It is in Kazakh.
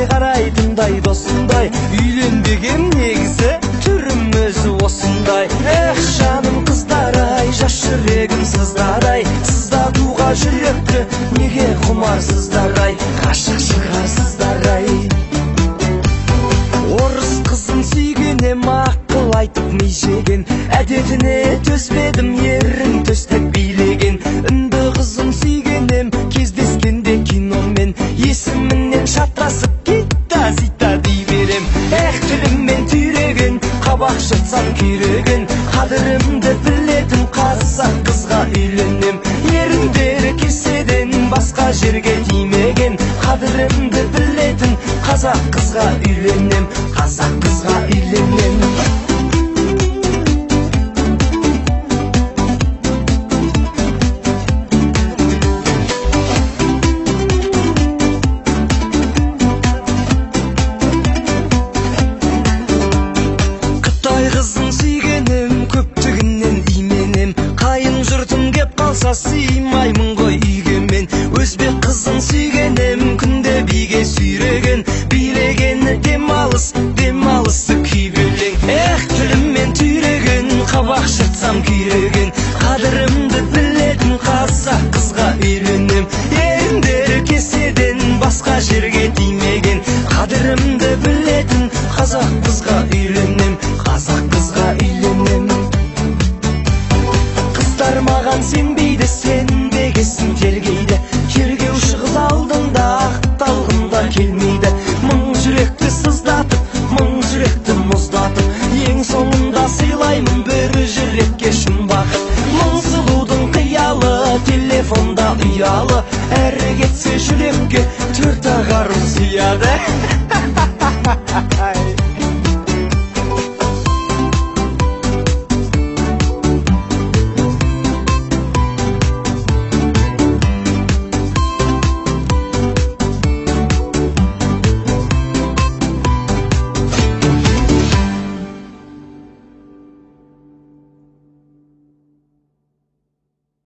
Қарайтындай досымдай, үйленбегем негізі, түрім өзі осындай. Эх, жаным қыздар ай, жас жүрегім сыздар ай, сыздатуға жүректі неге құмарсыздар ай, ғашық шығарсыздар ай. Орыс қызын сүйгенем, ақыл айтып ми жеген, әдетіне төзбедім, ерін төстеп билеген. Үнді қызын сүйгенем, кездескенде киномен, есімінен шатасып Гита, Зита дей берем. Эх, тіліммен түйреген, қабақ жыртсам күйреген, қадірімді білетін қазақ қызға үйленем. Еріндері кеседен басқа жерге тимеген, қадірімді білетін қазақ қызға үйленем, қазақ қызға үйленем. Қытай қызын сүйгенім, көптігінен именем, қайын жұртым кеп қалса, сыймаймын ғой үйге мен. Өзбек қызын сүйгенім, күнде биге сүйреген, билегені демалыс, демалысы күй бөлең. Эх, тіліммен түйреген, қабақ жыртсам күйреген, қадірімді білетін қазақ қызға үйленем. Еріндері кеседен басқа жерге тимеген, қадірімді білетін қазақ қызға үйленем, қазақ қызға үйленем. Қыздар маған сенбейді, сенбегесін тергейді, тергеуші қыз алдында ақталғым да келмейді. Мың жүректі сыздатып, мың жүректі мұздатып, ең соңында сыйлаймын бір жүрекке шын бақыт. Мың сұлудың қиялы телефонда ұялы, әрі кетсе жүрекке төрт ақ ару сыяды.